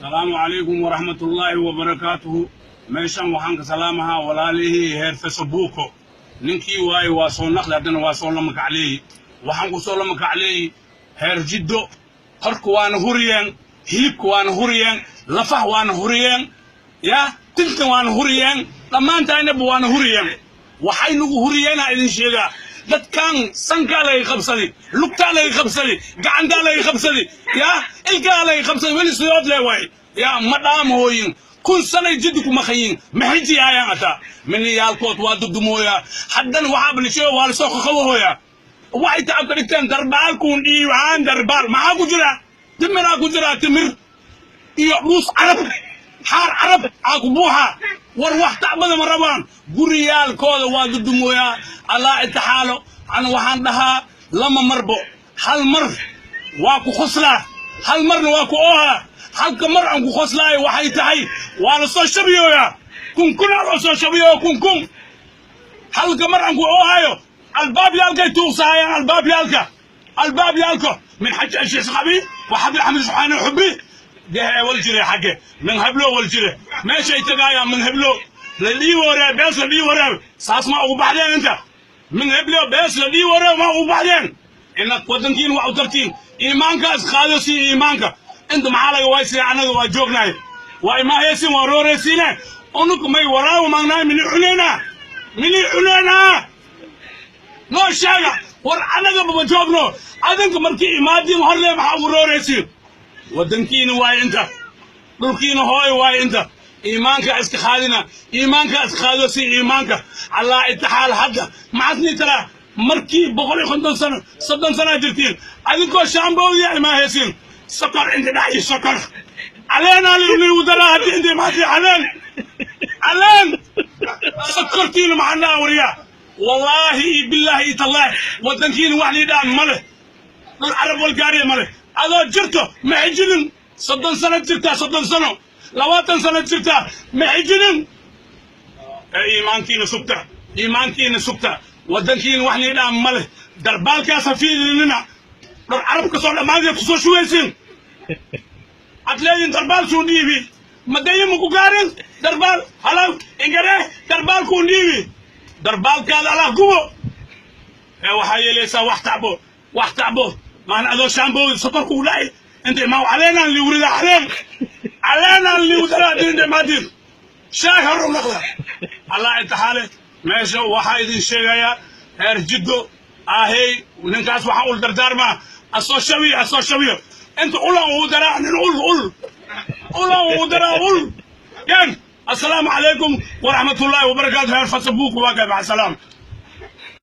Asalaamu calaykum waraxmatullaahi wabarakaatuhu. Meeshan waxaan ka salaamahaa walaalihii heer Facebooko. Ninkii waaye waa soo naqli, haddana waa soo lama kacleeyi. Waxaan ku soo lama kacleeyi heer Jiddo. Horka waana huriyeen, hilibka waana huriyeen, lafah waana huriyeen, ya tinta waana huriyeen, dhammaantaynaba waana huriyeen. Waxay nagu huriyeenaa idin sheegaa. Dadkan sankaa laga qabsadi, lugtaa laga qabsadi, gacantaa laga qabsadi, ya ilkaa laga qabsadi, weli sidood le waay ya ma dhaamhooyin. 1000 sanay Jiddi ku maqayin, maxiji aayaan ataa miniyaalkood waa dudumooyaa. Haddana waxaa balisheego waa lasoo qaqabahooyaa. Waxay tacab ka dhigteen darbaalkuun dhiibaan. Darbaal maxaa ku jira? Timiraa ku jira, timir iyo dhuus Carab, xaar Carab aa ku buuxa. War wax tacbada ma rabaan, guriyaalkooda waa dudumooyaa. Allaa itixaalo. Ana waxaan dhahaa lama marbo, hal mar waa ku khoslaa, hal marna waa ku oohaa. Halka mar aan ku khoslaayo waxay tahay waa la soo shabiyooyaa, kun kunaa loo soo shabiyooya, kun kun. Halka mar aan ku oohayo, albaabyaalkay tuuqsahayaan, albaabyaalka, albaabyaalka min xaji ashiis qabi waxabi axmed subxaana xubi gehe wal jire, xagge min heblo wal jire, meeshay tagaayaan min heblo la dhii wareeb, bees la dhii wareeb. Saas ma ugu baxdeen inta min heblo bees la dhii wareeb, ma ugu baxdeen inaad wadankiin wax u tartiin. Iimaankaas qaado, si iimaanka inta maxaa laga waysaya? Annaga waa joognahay, waa imaahaysin, waa rooraysiine. Unuk may waraawo maagnaay? Mini cuneynaa, mini cuneynaa, noo sheega. War annaga maba joogno. Adinka markii imaadiin horle maxaa ugu rooraysiin? Wadankiina waaye inta, dhulkiina hooyo waaye inta. Iimaanka iska qaadina, iimaanka iska qaado, si iimaanka. Allaa itixaal. Hadda maxaasni talaa markii 150 sano, 30 sanaa jirtiin, adinkoo shaambowdiya imaahaysiin. Sokor inta dhaxyi, sokor caleenaa ligu daraa. Haddii inta imaatay caleen, caleen sokortiina maxaa dhaha? Wariyaa, wallaahi iyo billaahi iyo tallaahi, wadankiina wax liidhaan ma leh, dhul Carab walgaariya ma leh. Adoo jirto ma xijinin. 30 sano jirtaa, 30 sano, 20 sano jirtaa, ma xijinin. Ee iimaankiina sugta, iimaankiina sugta. Wadankiina wax liidhaan ma leh. Darbaalkaasa fiirinina, dhul Carab kasoo dhammaanteed kusoo shugaysiin. Ad leedin darbaal suu dhiibi, madayi maku gaarin darbaal halaw ingare darbaalkuu dhiibi. Darbaalkaada Allah gubo. Ee waxaa yeelaysaa wax tacbo, wax tacbo maan adoo shaambowda sokorkuu dhacay. Inta imaa caleenaan liwrida, caleen, caleenaan liwdaraa diinta imaadiin shaay hor u naqda. Allah intixaale. Meesha waxaa idin sheegayaa heer Jiddo ahey, ninkaas waxaa ul dardaarmaa asoo shabiyo, asoo shabiyo inta ulan uu daraa nin ul ul ulan uu daraa ul yan. Assalaamu calaykum waraxmatullaahi wabarakaatu. Heer Facebook waa kay, maca salaam.